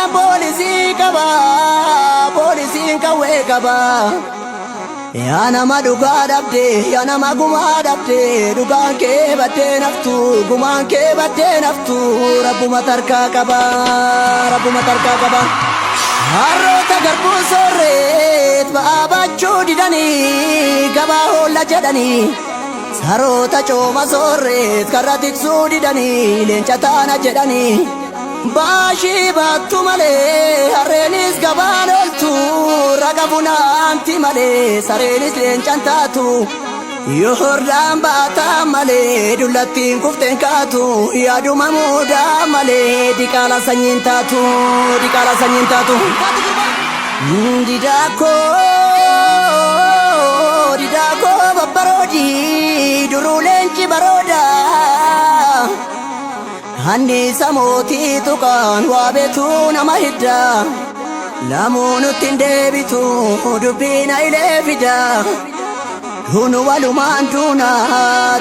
Nafxanyaan poolisii qaba, poolisiin qawwee qaba. Yaa nama dhugaa dhabde, yaa nama gumaa dhabde, dhugaan kee baddee naftu, gumaan kee baddee naftu, rabbuma tarkaa qaba, rabbuma tarkaa qaba. Harroota garbuu soorreet ba'aa baachuu didanii gabaa hoolla jedhanii. Saroota cooma soorreet karra tiksuu didanii leenca taana jedhanii. Baashii baattu malee harreenis gabaan ooltu raga funaanti malee sareenis leencan taatu. Yoo hordaan baataa malee dullattiin kufteen kaatu yaaduma muudaa malee diqaala sanyiin taatu diqaala sanyiin taatu. Didaakoo didaakoo babbaroodii duruu leenci barooda. Hanniisa mootii tuqaan waa beetuu nama hidda. Lamuu nutti hin deebitu dubbiin hayilee fida. Duunu walumaan duuna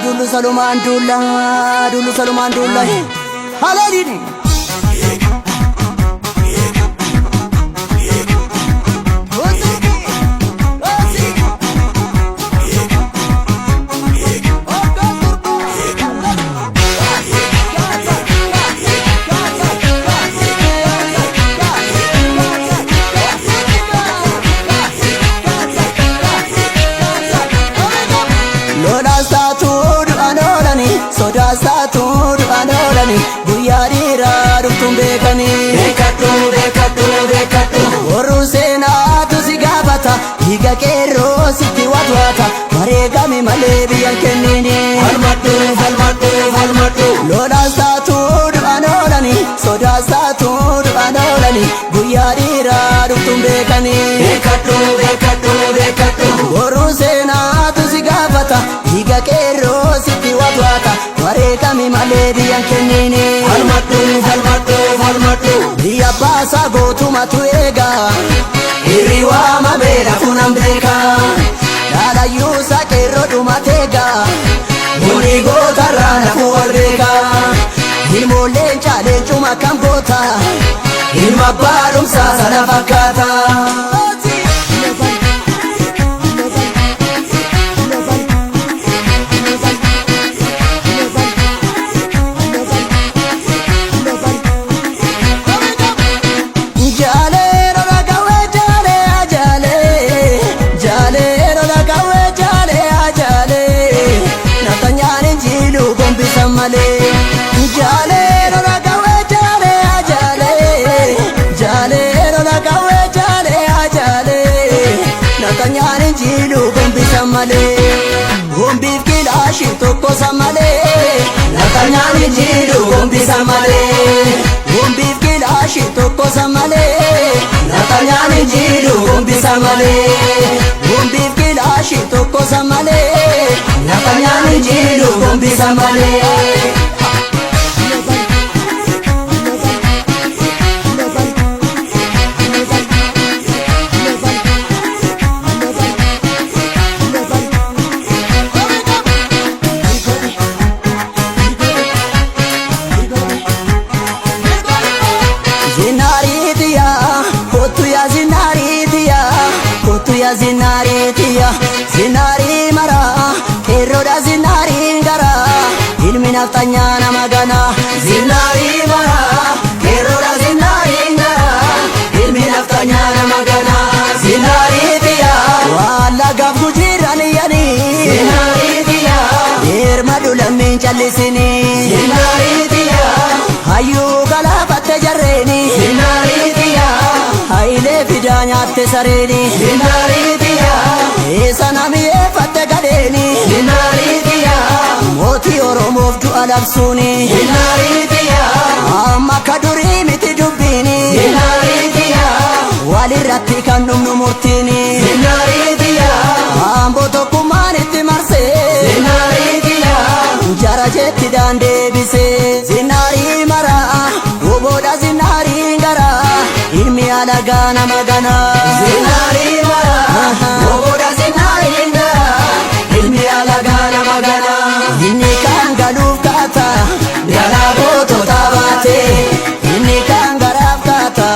duullu salumaan duulla duullu salumaan duulla. Haleeliini. Lolaas taatu du'aan oolani, sodaas taatu du'aan oolani, guyyaa dhiiraa dhuftuun beekani. Beekadhu beekadhu beekadhu. Boruu seenaatu si gaafata, dhiiga qeerroo sitti watwaata, wareegame malee biyyan kennini. Falmadhu falmadhu falmadhu. Lolaas taatu du'aan oolani, sodaas taatu du'aan oolani, guyyaa dhiiraa dhuftuun beekani. Beekadhu beekadhu beekadhu. Boruu seenaatu si gaafata, dhiiga qeerroo sitti watwaata, wareegame malee biyyan kennini. Falmadhu falmadhu falmadhu. Biyya baasaa gootumatu eega, Irri waamamee lafuun beeka. dhaalayyuusaa qeerroo dhumateega, Bunni gootarraa lafuu wal beeka. ilmoolleen caaleencuma kam goota. Ilma abbaa dhumsaa sana fakkaata. Jaalee lola qawwee jaalee ajaalee, jaalee lola qawwee jaalee ajaalee, nafxanyaan injiiluu gombisa malee. Jaalee lola qawwee jaalee ajaalee, jaalee lola qawwee jaalee ajaalee, nafxanyaan injiiluu gombisa malee. Gombiif kilaashii tokkosa malee, Nafxanyaan injiiluu gombisa malee. gombiif kilaashii tokkosa malee. Nafxanyaan injiiluu gombisa malee. Gombiif kilaashii tokkosa malee. Nafxanyaan injiiluu gombisa malee. Zinaariitiya kottu yaa zinaariitiya kottu yaa zinaariitiya zinaarii mara qeerroodha zinaariin gara ilmi nafxanyaa nama gana. Zinaarii mara qeerroodha zinaariin gara ilmi nafxanyaa nama gana. Zinaariitiya Waan lagaaf gujiiraan iyyanii zinaariitiya deerma dulammiin callisinii zinaariitiya hayyuu galaafatte jarreeni zinaariitiya hayilee fidaa nyaatte sareeni zinaariitiya eessa namiyeeffatte gadheeni zinaariitiya mootii oromoof du'a labsuuni zinaariitiya amma akka durii miti dubbiini zinaariitiya walirratti kan dhumnu murtiini zinaariitiya amboo tokkummaan itti marsee zinaariitiya jara jetti daandeebisee zinaarii mara goboodha zinaariin gara ilmi alagaa nama gana. Zinaarii mara goboodha zinaariin gara ilmi alagaa nama gana. Inni kan galuuf kaata Galaa gootota baate inni kan garaaf kaata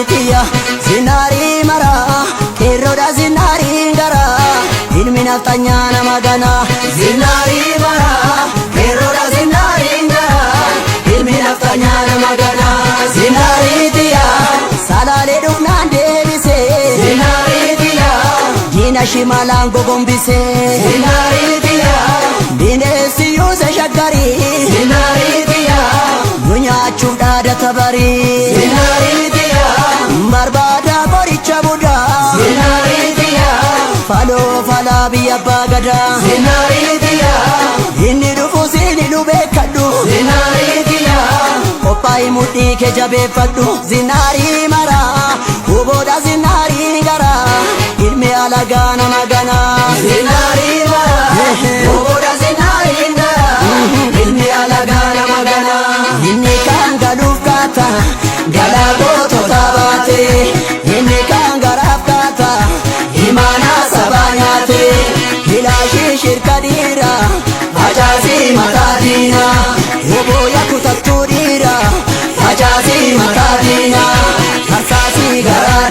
Zinaarii tiyya, zinaarii maraa, qeerroodha zinaariin garaa, ilmi nafxanyaa nama ganaa. Zinaarii maraa, qeerroodha zinaariin garaa, ilmi nafxanyaa nama ganaa. Zinaarii tiyya, Salaalee dhufnaan deebisee, zinaarii tiyya, diina shimalaan gogombisee, zinaarii tiyya, bineensi yuuse shaggarii, zinaarii tiyya, nu nyaachuuf dhaadata barii. zinaarii tiyya, Barbaada qoricha budaa, zinaarii tiyya, faloo falaa biyya abbaa gadaa. zinaarii tiyya, Inni dhufu siin nu beekadhu. zinaarii tiyya, Qophaa'ii mudhii kee jabeeffadhu. Zinaarii maraa, huboodha zinaarii garaa, ilmi alagaa nama ganaa. zinaarii maraa, huboodha zinaariin garaa, ilmi alagaa nama ganaa. Inni kaan galuuf kaata, galaa gootota baate. Inni kaan garaaf kaata, imaanaa sabaa nyaate. Ilaashii shirka dhiira, Facaasii mataa diinaa, huboo kutattuu dhiira, facaasii mataa diinaa, tarsaasii garaa. Garaa.